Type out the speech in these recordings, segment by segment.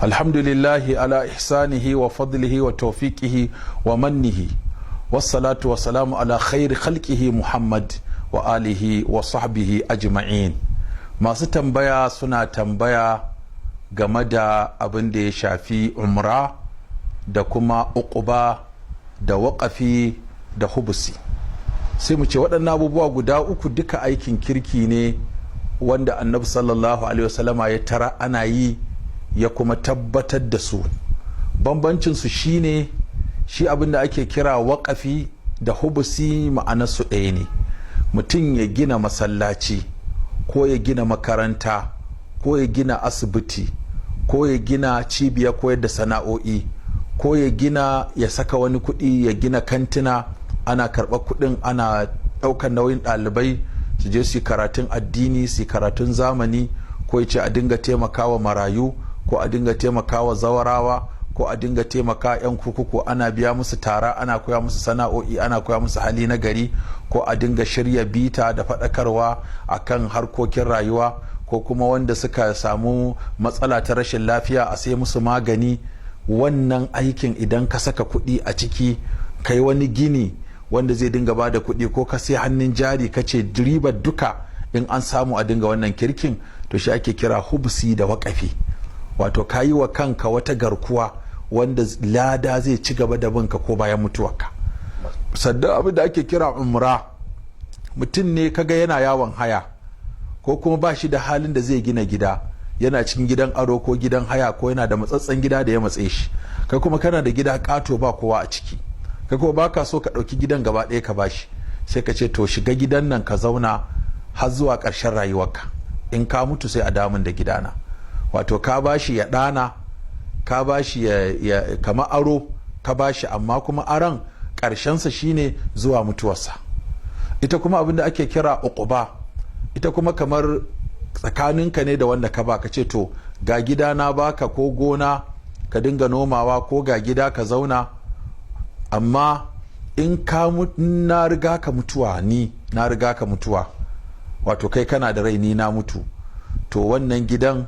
Alhamdulillahi ala ihsanihi wa fadlihi wa tawfiqihi wa mannihi, wassalatu wassalamu ala khairi khalqihi Muhammad wa alihi wa sahbihi ajma'in. Masu tambaya suna tambaya game da abin da ya shafi umra da kuma uquba da waƙafi da hubusi. Sai mu ce waɗannan abubuwa guda uku duka aikin kirki ne wanda Annabi sallallahu alaihi wasallama ya tara ana yi, ya kuma tabbatar da su. Bambancin su shine, shi abin da ake kira waƙafi da hubusi ma'anarsu ɗaya ne: mutum ya gina masallaci, ko ya gina makaranta, ko ya gina asibiti, ko ya gina cibiya koyar da sana'o'i, ko ya gina, ya saka wani kuɗi ya gina kantina, ana karɓar kuɗin ana ɗaukar nauyin ɗalibai su je su yi karatun addini, su yi karatun zamani, ko ya ce a dinga taimakawa marayu, ko a dinga taimakawa zawarawa, ko a dinga taimaka 'yan kurkuku, ana biya musu tara, ana koya musu sana'o'i, ana koya musu hali na gari, ko a dinga shirya bita da faɗakarwa akan harkokin rayuwa, ko kuma wanda suka samu matsala ta rashin lafiya a sai musu magani. Wannan aikin, idan ka saka kuɗi a ciki, kai wani gini wanda zai dinga ba da kuɗi, ko ka sai hannun jari, ka ce ribar duka in an samu a dinga wannan kirkin, to shi ake kira hubsi da waƙafi. Wato ka yi wa kanka wata garkuwa wanda lada zai ci gaba da binka ko bayan mutuwarka. Sannan abin da ake kira umra, mutum ne kaga yana yawon haya, ko kuma ba shi da halin da zai gina gida, yana cikin gidan aro ko gidan haya, ko yana da matsatsen gida da ya matse shi. Kai kuma kana da gida kato ba kowa a ciki, kai kuma baka so ka ɗauki gidan gaba ɗaya ka bashi, sai ka ce, "To, shiga gidan nan ka zauna har zuwa ƙarshen rayuwarka. In ka mutu, sai a damun da gidana." Wato ka bashi ya ɗana, ka bashi ya kama aro ka bashi, amma kuma aron ƙarshensa shine zuwa mutuwarsa. Ita kuma abin da ake kira uquba, ita kuma kamar tsakaninka ne da wanda ka ba, ka ce, "To, ga gida na baka ko gona ka dinga nomawa, ko ga gida ka zauna, amma in ka na riga ka mutuwa, ni na riga ka mutuwa," wato kai kana da rai, ni na mutu, "to wannan gidan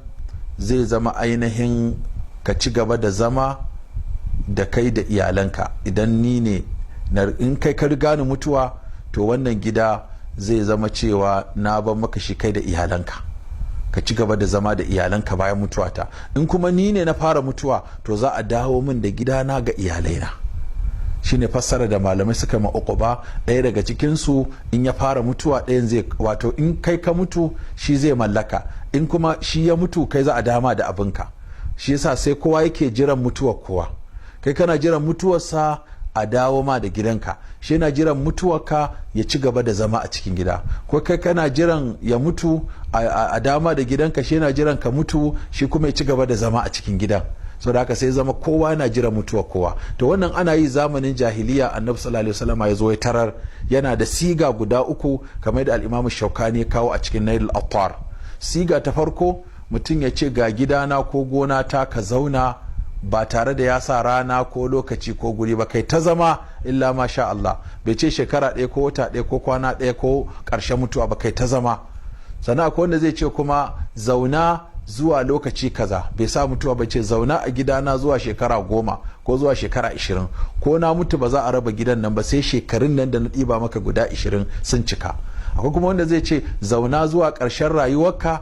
zai zama ainihin ka ci gaba da zama da kai da iyalanka. Idan ni ne, in kai ka riga ni mutuwa, to wannan gida zai zama cewa na ban maka shi kai da iyalanka, ka ci gaba da zama da iyalanka bayan mutuwata. In kuma ni ne na fara mutuwa, to za a dawo min da gidana ga iyalaina." Shine fassara da malamai suka ma uquba. Ɗaya daga cikinsu in ya fara mutuwa, ɗayan zai, wato in kai ka mutu, shi zai mallaka; in kuma shi ya mutu, kai za a dama da abinka. Shi yasa sai kowa yake jiran mutuwar kowa. Kai kana jiran mutuwarsa a dawo ma da gidanka, shi yana jiran mutuwarka ya ci gaba da zama a cikin gida, ko kai kana jiran ya mutu a dama da gidanka, shi yana jiran ka mutu, shi kuma ya ci gaba da zama a cikin gidan. So da haka sai zama kowa yana jiran mutuwar kowa. To wannan ana yi zamanin jahiliya. Annabi sallallahu alaihi wasallam ya zo ya tarar yana da siga guda uku, kamar da Al-Imam Shaukani ya kawo a cikin Nailul Awtar. Siga ta farko, mutum ya ce, "Ga gidana ko gona ta, ka zauna," ba tare da ya sa rana ko lokaci ko guri ba, "Kai ta zama illa ma sha Allah." Bai ce shekara ɗaya ko wata ɗaya ko kwana ɗaya ko ƙarshen mutuwa ba, kai ta zama. Sannan akwai wanda zai ce kuma, "Zauna zuwa lokaci kaza." Bai sa mutuwa ba, ce, "Zauna a gidana zuwa shekara 10 ko zuwa shekara 20. Ko na mutu, ba za a raba gidan nan ba sai shekarun nan da na ɗiba maka guda 20 sun cika." Akwai kuma wanda zai ce, "Zauna zuwa ƙarshen rayuwarka."